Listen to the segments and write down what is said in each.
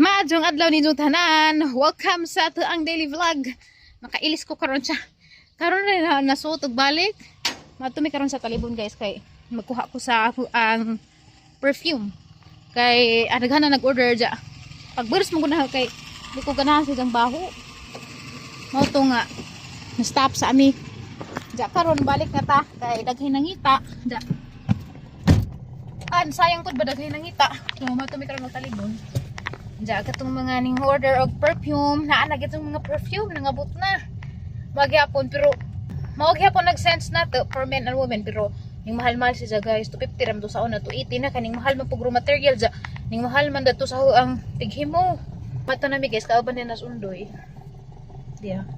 Maayong adlaw ninyong tanan. Welcome sa ato ang daily vlog. Nakailis ko karon siya. Karon na nasuot og balik. Matumi karon sa talibon, guys, kay magkuha ko sa ako ang perfume. Kay daghan na nag-order dya. Pagburos mo guna kay di ko ganahan sa iyang baho. Mao to nga na-stop sa ami. Dya karon balik na ta kay daghay nangita. Dya. An sayang pud ba daghay nangita. So matumi karon og talibon. Diya katong mga ning order og perfume, naa na gitong mga perfume nangabot na. Magyapon pero mao gyapon nag-sense na to for men and women, pero ning mahal-mahal siya, guys. 250 ram to sa una, 280 na kaning mahal man pug raw material ja. Ning mahal man dato sa ang tighimo. Mato na mi, guys, kauban ni nas undoy. Diya.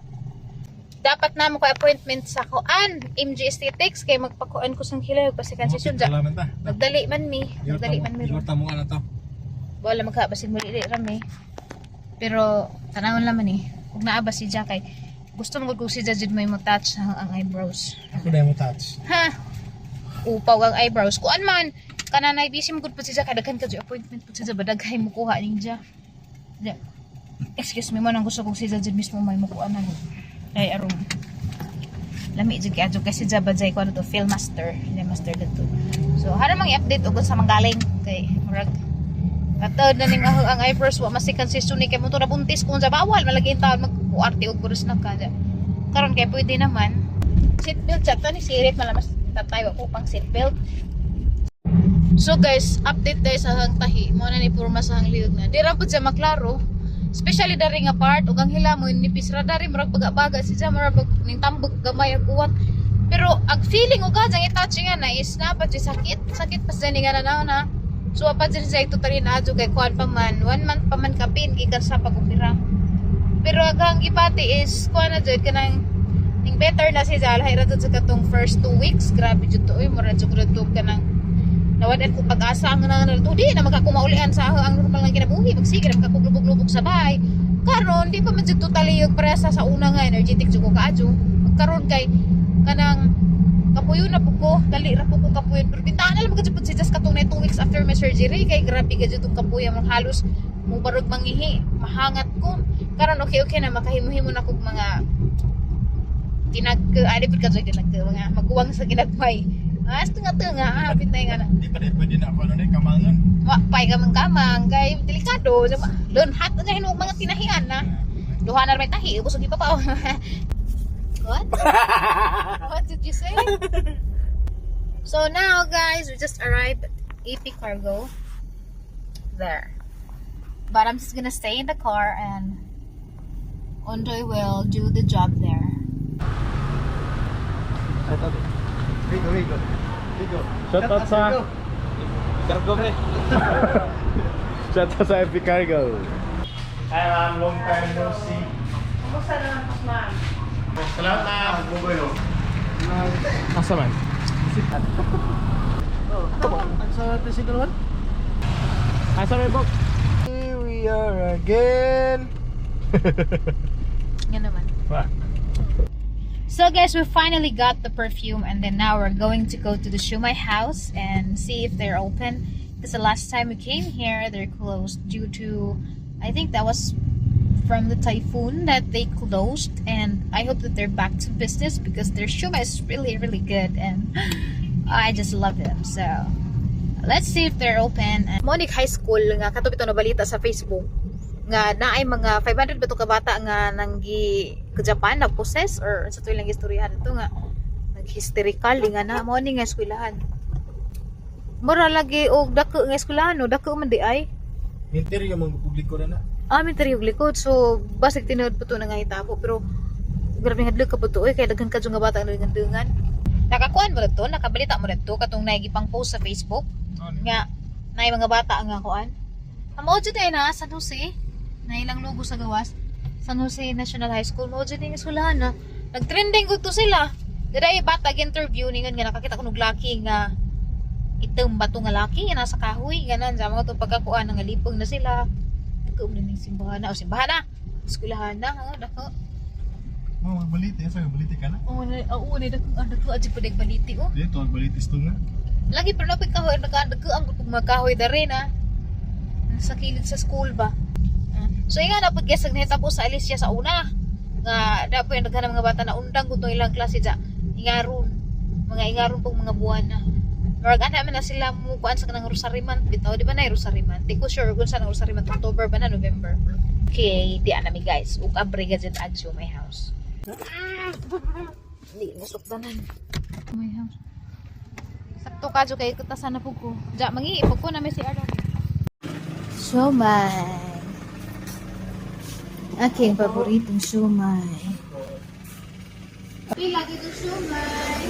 Dapat na mo ko appointment sa kuan MG Aesthetics kay magpakuan ko sang kilay ug pa-second session ja. Salamat ta. Nagdali man mi, nagdali man mi. Yorta mo ano to. Wala magka basig muli rami. Pero tanawon laman eh. Kung naa ba si Jack kay gusto mo kung si Jajid may mo touch ang eyebrows. Ako na mo touch. Ha? Upaw ang eyebrows. Kuan man kananay busy mo gud po si Jack kay daghan ka jud appointment po si Jack badaghay mo kuha ning Ja. Ja. Excuse me mo nang gusto kong si Jajid mismo may mo kuha na. Ay aron. Lami jud kay adyo kay si Jabba jay ko ano to film master, film master dito. So hara mang i-update og sa manggaling kay murag katod na ning ang eyebrows wa masikan si Suni kay mo to nabuntis kung sa bawal malagi in taon mag-uarte og kurus na ka. Karon kay pwede naman. Seatbelt chat ni sirit malamas tatay wa ko pang seatbelt. So guys, update tayo sa hang tahi. Mo na ni purma sa hang liog na. Di ra pud siya maklaro. Especially dari nga part ug ang hilamo nipis ra dari, murag baga-baga si siya, murag ning tambok gamay ang uwat. Pero ag feeling og jang i-touch nga na is na pa siya sakit, sakit pa siya ni nga na na. So pa dyan siya totally na adyo kay kuan pa man, one month pa man kapin gikan sa pag-opera. Pero ang hang gibati is kuan na jud kanang ning better na siya lahi ra jud sa katong first 2 weeks. Grabe jud to oy, mura jud ko kanang nawadan ko pag-asa ang nang to di na magkakumaulian sa ang normal nga kinabuhi, magsige na magkakuglubog-lubog sa bahay. Karon di pa man jud totally yung presa sa una nga energetic jud ko kaadyo. Karon kay kanang kapuyo na po ko, dali ra po ko kapuyon, pero bintahan na lang magka jud si just katong na 2 weeks after my surgery kay grabe ka jud tong kapuya mo, halos mo barog mangihi, mahangat ko. Karon okay okay na, makahimo-himo na kog mga tinag ali pud ka jud tinag mga maguwang sa ginagmay. Ah, tunga tunga hapit na nga na. Di pa rin pwede na ako ano ni kamangan. Wa pay ka mang kamang kay delikado. Lon hat na hinuog mga tinahian na. Duha na may tahi, ubos og ipapaw. What? What did you say? So now, guys, we just arrived at AP Cargo. There. But I'm just gonna stay in the car and Ondoy will do the job there. Shout out. Rigo, Rigo. Rigo. Shout out sa Rigo. Cargo, pre. Shout out sa FB Cargo. Hi ma'am, long time no see. Kumusta naman po, ma'am? Salamat, ma'am. Bugoy oh. Asa man? Sa President Asa may bok? Here we are again. Nga naman. Wa. So guys, we finally got the perfume and then now we're going to go to the Shumai house and see if they're open. Because the last time we came here, they're closed due to, I think that was from the typhoon that they closed, and I hope that they're back to business because their shumai is really, really good and I just love them. So let's see if they're open. Monique High School nga kato bitaw nabalita sa Facebook nga naay mga 500 ba to ka bata nga nanggi ka Japan, nag-possess or sa tuig lang istoryahan ito nga nag-hysterical nga na mo ni nga eskwelahan. Mura lagi og dako nga eskwelahan, no? Dako man di ay. Interior mga publiko na na. Ah, minteryo likod. So basig tinuod po to na nga hitabo, pero grabe nga ka po to oy kay daghan ka nga bata nga dungan. Nakakuan mo to, nakabalita mo to katong naigipang post sa Facebook nga naay mga bata nga kuan. Amo jud ay na San Jose. Na ilang logo sa gawas. San Jose National High School mo jud ning eskwelahan na. Nagtrending gud to sila. Dada bata interview ningon nga nakakita ko og laki nga itom bato nga laki nga nasa kahoy ganan sa mga to pagkakuan nga lipong na sila. Dako na ning simbahan na o simbahan na. Eskwelahan na, oh, dako. Mo magbaliti, sa magbaliti ka na. Oo, na, oo, na dako, ah, dako adyo pa baliti oh. Dito magbaliti sto nga. Lagi pero napay kahoy nagka dako ang mga kahoy dere na. Sa kilid sa school ba. So inga na pud guys, nahitabo sa Alicia sa una. Nga da po yung daghan ng mga bata na undang gud ilang klase ja. Ingaron. Mga ingaron pong mga buwan na. Murag ana man na sila mo kuan sa kanang Rosary month bitaw, di ba na Rosary month? Di ko sure kung saan ang Rosary month, October ba na, November. Okay, di ana mi guys. Ug abre gazet agyo my house. Hindi nasukdanan. My house. Sakto ka kay kutasan na pug ko. Ja mangiipog ko na may si Arlo. Siomay. Aking paboritong siomay. Pila gito siomay.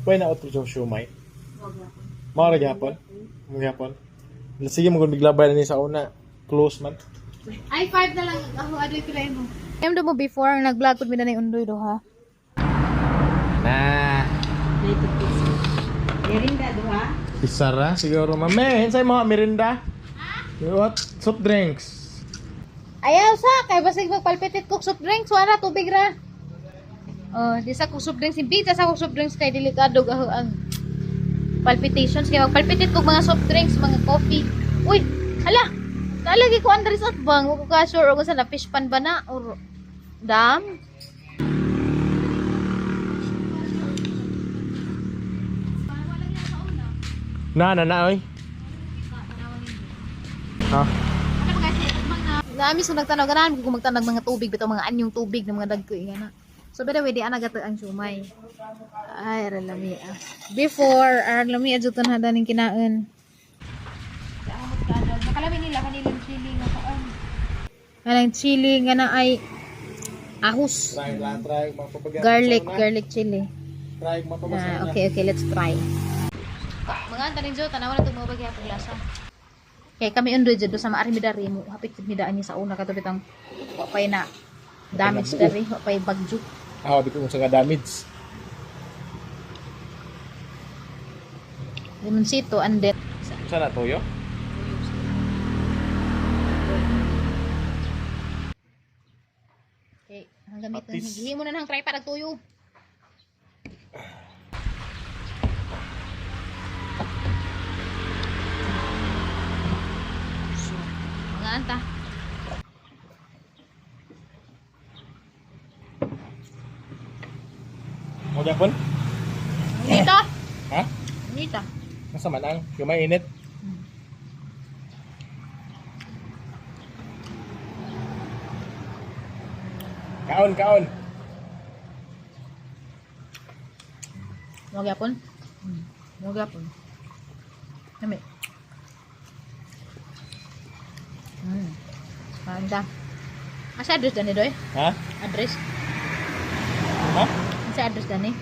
Pwede na otro sa siomay. Mao ra gyapon. Mo gyapon. Sige mo biglabay na ni sa una. Close man. Ay, 5 na lang. Ako, adoy pila mo. Alam mo before, nag-vlog ko mi na undoy do ha. Na. Merinda duha. Isara siguro mame. Insay mo merinda? What? Soft drinks. Ayaw sa, kay basig magpalpitit kog soft drinks, wala tubig ra. Oh, di sa kog soft drinks, imbita sa kog soft drinks kay delikado gaho ang palpitations kay magpalpitit kog mga soft drinks, mga coffee. Uy, hala. Nalagi ko Andres at bang, ko ka sure kung sa na fish pan ba na or dam. Na na na oy. Ha? Naami so nagtanaw ganahan ko magtanag mga tubig bitaw mga anyong tubig ng mga dagko nga na. So by the way, di ana gato ang sumay. Ay, aran lami ah. Before, aran lami adyo tan hada ning kinaon. Nakalami nila kanilang chili nga kuan. Kanang chili nga na ay ahos. Try lang, try mapabagyan. Garlic, garlic chili. Try mapabasa. Ah, okay, let's try. Mga antanin jo, tanawa na itong mga bagay paglasa. Kaya kami undoy dyan do sa maari mi dari mo hapit mi daan niya sa una kato bitang wa pay na damage dari, wa pay bagyo. Ah, di ko sa damage. Limoncito and then Sana toyo? Okay, ang gamit Atis. ng mo na nang try para tuyo. So, mga anta. Mo gyapon? Nita. Ha? Nita. Nasa man ang yung mainit. Kaon, kaon. Mo gyapon? Mo gyapon. Nami. Anta. Asa address dani doy? Ha? Address? Ha? Asa address dani?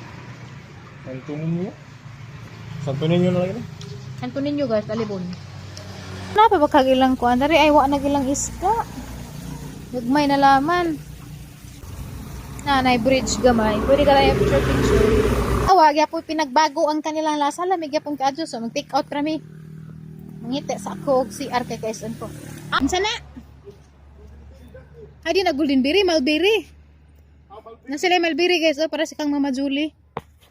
Santo Niño. Santo Niño na lang. Santo Niño guys, talibon. Wala pa ba kagilang kuan? Dari ay wa na gilang isda. Gagmay na laman. Nanay bridge gamay. Pwede ka lang picture picture. Awa gyapon pinagbago ang kanilang lasa lamig gyapon kaadyo so mag take out rami. Mangita sa ako og CR kay KSN ko. Unsa na? Ay di na golden berry, mulberry. Na sila mulberry guys, oh, para sa kang Mama Julie.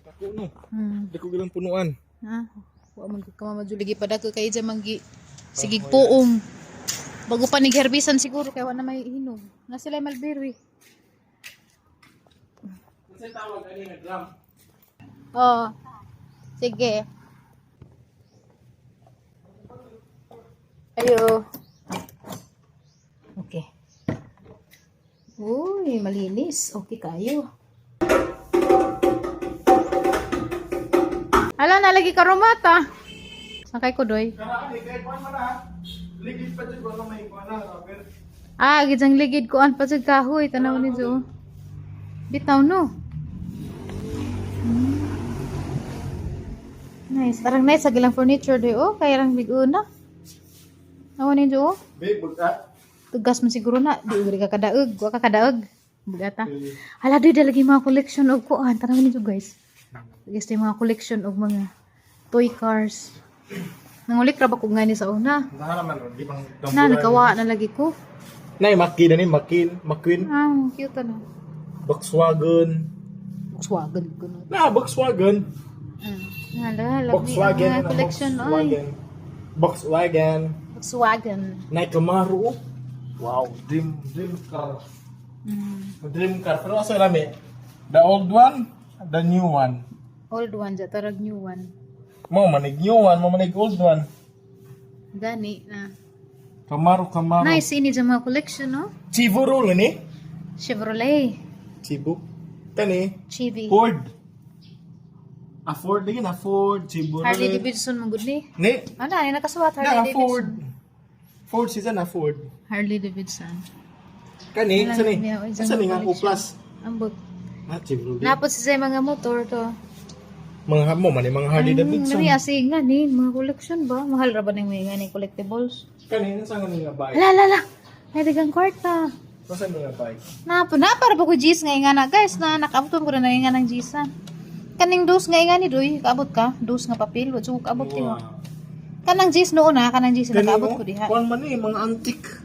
Ako no. Hmm. Di ko gilang punuan. Ha? Wa man gud ka Mama Julie gipadako kay dyan manggi sigig puong. Bago pa nigherbisan siguro kay wa na may hinog. Na sila mulberry. Unsay tawag ani nga drum? Oh. Sige. Ayo. Okay. Uy, malinis. Okay kayo. Hala, nalagi ka rumata. Sakay ko, doy. Karaani kay kuan man ha. Ligid pa jud wala may kuan na rubber. Ah, gidyang ligid ko an pa sa kahoy. Tanaw ni Jo. Bitaw, no? Nice. Parang nice sa gilang furniture, doy. Oh, kaya rang big-una. Nawa ni Jo. oh. Babe, bugat. Tugas man siguro na. Di ugri ka kadaog. Wa ka kadaog. Bugata. Hala, doy, dalagi mga collection og kuan. Tanaw ni Jo, guys. Guys, yung mga collection og mga toy cars. Nangulik ra ba ko nga ni sa una? Unsa naman ron, di bang Na, nagawa na lagi ko. Nay maki na ni Makin, McQueen, Ah, cute ano. Volkswagen. Volkswagen ko no. Na Volkswagen. Hala, lagi Volkswagen ang na mga collection oy. Volkswagen. Volkswagen. Volkswagen. Nike Camaro. Oh. Wow, dream car. Dream car. Pero asa lami? The old one, the new one. Old one, ja, tarag new one. Mo manig new one, mo manig old one. Gani na. Camaro, Camaro. Nice ini dyan mga collection, no? Chivo roll ni? Chevrolet. Chivo. Kani? Chevy. Ford. A Ford lagi na Ford, Chevrolet. Harley Davidson mong good ni. Ni? Ano, ay nakasuwat Na Harley Ford. Davidson. Ford siya na Ford. Harley Davidson. Kani, Wala sa ni? na, may- Sa ni nga collection. O plus. Ambot. Ah, Chevrolet. Napot sa mga motor to. Mga mo man mga Harley Davidson. Nami asig nga ni mga collection ba? Mahal ra ba ning mga ni collectibles? Kani sa nga nga bike. Ala ala ala. Ay dagang kwarta. Nasa nga bike. Napo na para ba ko G's nga nga na guys na nakaabot ko na nga ng G's na. Kaning dos nga nga ni doy, kaabot ka? Dos nga papel, wa jud kaabot diha. Kanang G's noon na, kanang G's na nakaabot ko diha. Kuan man ni mga antique.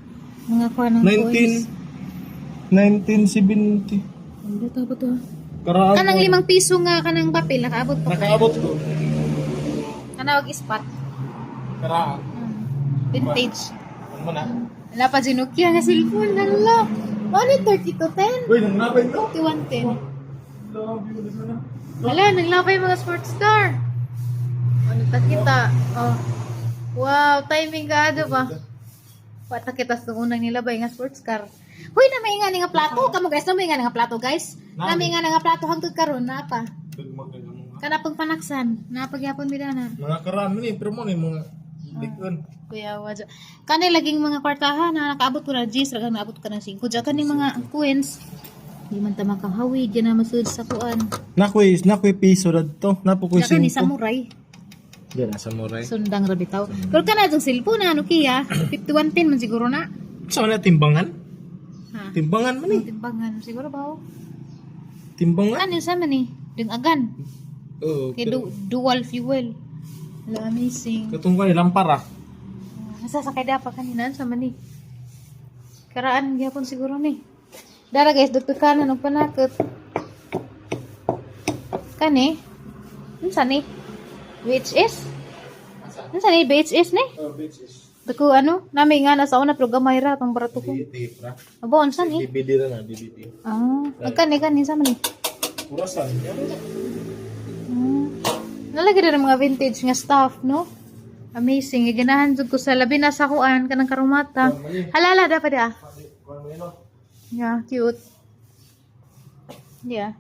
Mga kuan ng coins. 19 1970. Ano to ba to? Karaan. Kanang 5 piso nga kanang papel nakaabot pa. Nakaabot ko. Kanawag ispat. Karaan. Vintage. Ano man na? Wala pa si Nokia nga cellphone nala. Only 3210. Uy, nanglabay no. 3110. Love you, listen na. Wala, naglabay mga sports car. Ano ta kita? Oh. Wow, timing ka ano ba? Wata kita sa unang nilabay nga sports car. Huy, na may nga ni nga plato. Kamo guys, na may nga ni nga plato guys. Na may nga ni nga plato hangtod karon na pa. Kana pang panaksan, napagyapon mi na. Mga karaan man ni, pero mo ni mga likon. Kuya, wadya. Kani laging mga kwartahan na nakaabot ko na G's, ragang naabot ka ng 5. Diya kani mga coins. Di man ta makahawid, diyan na masud sa kuan. Nakoy, nakoy piso radto. Napo koy Diya kani samurai. Diyan na samurai. Sundang ra bitaw. Pero kana itong cellphone na Nokia, 5110 man siguro na. Sa wala timbangan? Ha. Timbangan man eh. Timbangan siguro ba? Oh? Timbangan? Ano sa man eh? Dingagan. Oo. Kay dual fuel. Wala, amazing. Katong ko ni lampara. Nasa sakay da pa kanina sa man eh. Karaan gyapon siguro ni. Dara guys, dugtog kanan og panakot. Kani? Unsa ni? Which is? Unsa ni? Which is ni? Oh, bitches. Dako ano? Nami nga na sa una pero gamay ra tong barato ko. Tape ra. Abo unsa ni? DVD ra na, DVD. Ah, nagkani kani sa man ni. Kurasan. Nalagay rin mga vintage nga stuff, no? Amazing. Ganahan jud ko sa labi na sa kuan kanang karumata. Halala dapat ah. Yeah, cute. Yeah.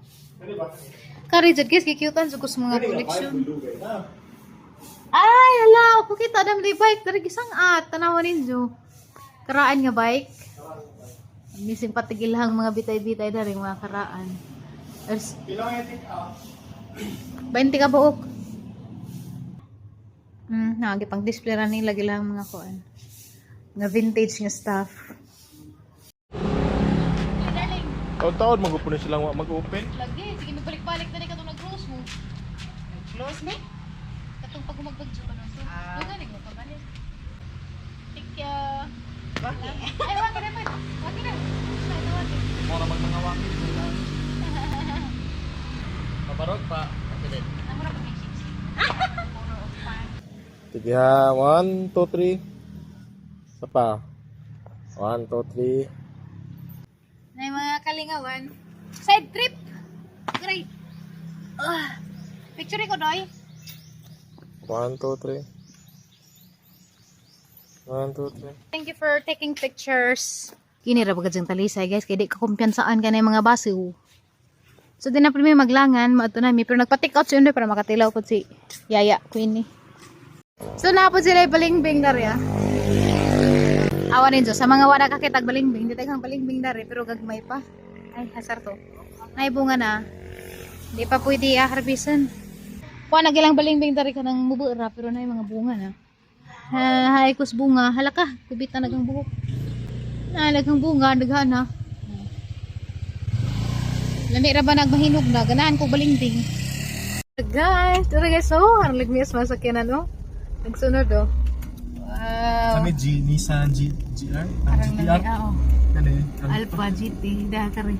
Kari jud guys, gikyutan jud ko sa mga collection. Ay, hala, ako kita dam di bike dari gisang at tanawan ninyo. Karaan nga bike. Amazing patigilhang mga bitay-bitay dari mga karaan. Ers, 20 ka buok. Nagi pang display ra nila gilang mga kuan. Mga vintage nga stuff. Taon-taon mag-open na silang wa mag-open. Lagi, sige magbalik-balik na ni katong nag-close mo. Close ni? Katong pag umagbagyo ka nun. Ah. Duga ni mo pabalik. Thank you. Bakit? Ay, wag na pa. Wag na. Ay, wag na. Mora mag mga wakil sila. Pabarog pa. Amo ra pa kay siksi. Sige ha, 1, 2, 3. Isa pa. 1, 2, 3. Nay mga kalingawan. Side trip. Great. Ah. Picture ko doy. 1, 2, 3. 1, 2, 3. Thank you for taking pictures. Kini ra bagad talisay guys kay di ka kumpiyansaan kanay mga baso. So di na primi maglangan maadto nami pero nagpa-take out si Undoy para makatilaw pud si Yaya Queenie. So naa pud sila balingbing dari ah. Awa ninyo sa mga wala kakitag balingbing, di tagang balingbing dari pero gagmay pa. Ay hasar to. Nay bunga na. Di pa pwede i-harvestan. Kuha na gilang balingbing dari kanang mubura pero nay mga bunga na. Ha, hay kus bunga, hala ka, kubit na nagang buhok. Na nagang bunga, daghan na. Lami ra ba nagmahinog na, ganahan ko balingbing. Guys, dara guys, oh, harang ligmias masakyanan oh. Nagsunod oh. Wow. Sa may G, Nissan G, GR? Ang Parang GTR? lami, ah, oh. Ano yun? Alpha GT, dahil ka rin.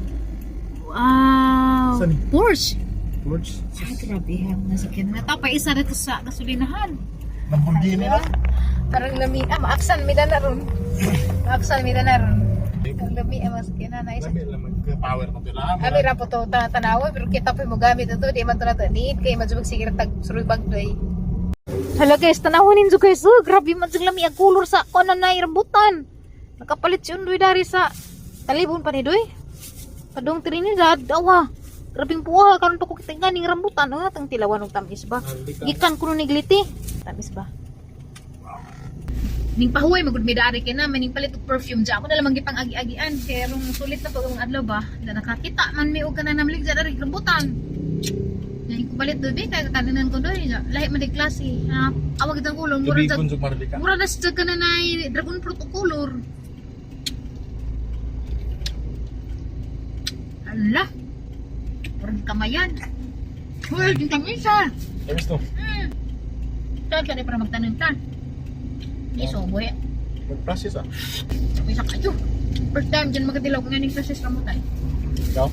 Wow. Saan eh? Porsche. Porsche? Ay, grabe ha, mga sakyanan. Natapay isa rito sa gasolinahan. Lamborghini na? Parang lami. Ah, maaksan mi na ron. Maaksan mi na ron. Ang lami ang mas kinanay. Lami lang mag-power na pila. Ami ra po to tanawa pero kita pa mo gamit ito di man to nato need kay madjubag sige tag suroy bagdoy. Hala guys, tanawon ninyo guys. Oh, grabe man jud lami ang kulor sa kono na rambutan. Nakapalit si Undoy dari sa talibon pa ni Doy. Padung Trinidad, awa. Grabing puha karon pa ko kita ganing rambutan. Oh, tang tilawan og tamis ba. Gikan kuno ni gliti. Tamis ba? Ning pahuway magud mi dari kay na maning palit og perfume dya. Ako na lamang gipang agi-agian kay rong sulit na pag ang adlaw ba. Na nakakita man mi og kanang namlig dya dari rambutan. Ning ko palit doy kay kakanan ko doy. Lahi man di klase. Ha, awag itang kulong mura Tubig kun Marlika. mura na siya ka na nay dragon fruit og color. Ala. Murag kamayan. Uy, yung tamisa. Tamis to. Saan ka na para magtanong ta? Di so, boy. Mag-process ah. May kayo. First time dyan magkadilaw nga ning process rambutan. Ikaw?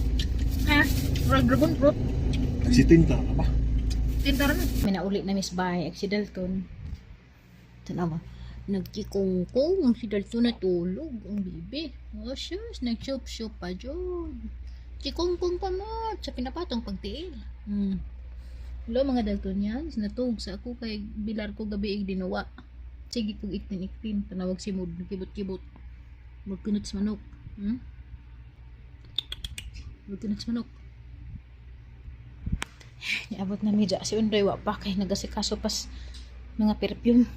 Ha? Murag dragon fruit. Nagsitinta ka ba? Tinta rin. May nauli na Miss Bay, si Dalton. Tanawa. Nagkikungkong si Dalton natulog ang bibi. Oh, shush, nag-chup-chup pa dyan. Kikungkong pa mo sa pinapatong pagtiil. Hello mga Daltonians, natug sa ako kay bilar ko gabi ig dinuwa. Sige kog iktin-iktin, tanawag si Mood, kibot-kibot. Magkunot sa manok. Magkunot sa manok. Niabot na medya si Undoy wa pa kay nagasikaso pas mga perfume.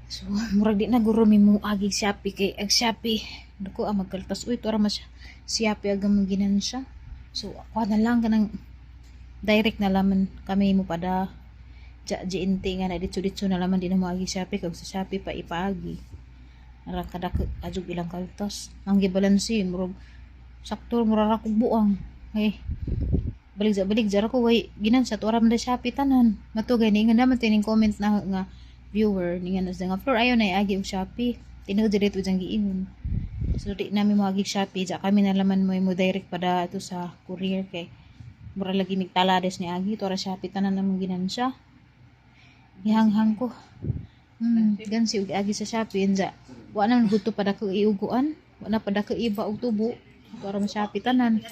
So, murag di na guro mi mo agi Shopee kay ag Shopee. Dako ang magkaltas uy tuara mas Shopee ag ang ginan siya. So, ako na lang kanang direct na laman kami mo pada ja GNT nga na ditso-ditso na laman di na mo agi Shopee kag sa Shopee pa ipaagi. Ara kada adjog ilang kaltas. Ang gibalanse murag sakto mura ra kog buang. Eh, balik ja ko way ginan sa tuara man da Shopee tanan. Matugay ni nga naman tining comment na nga viewer ni nga na nga floor ayo na agi og Shopee. Tinuod diri to jang giingon. So di nami mo agi Shopee ja kami na laman mo mo direct pada ato sa courier kay mura lagi migtalades ni agi tuara Shopee tanan namong ginan siya. Gihanghang ko. Gansi og agi sa Shopee unja. Wa na man gud to pada ko iuguan. Wa na pada ko iba og tubo. Tuara man Shopee tanan.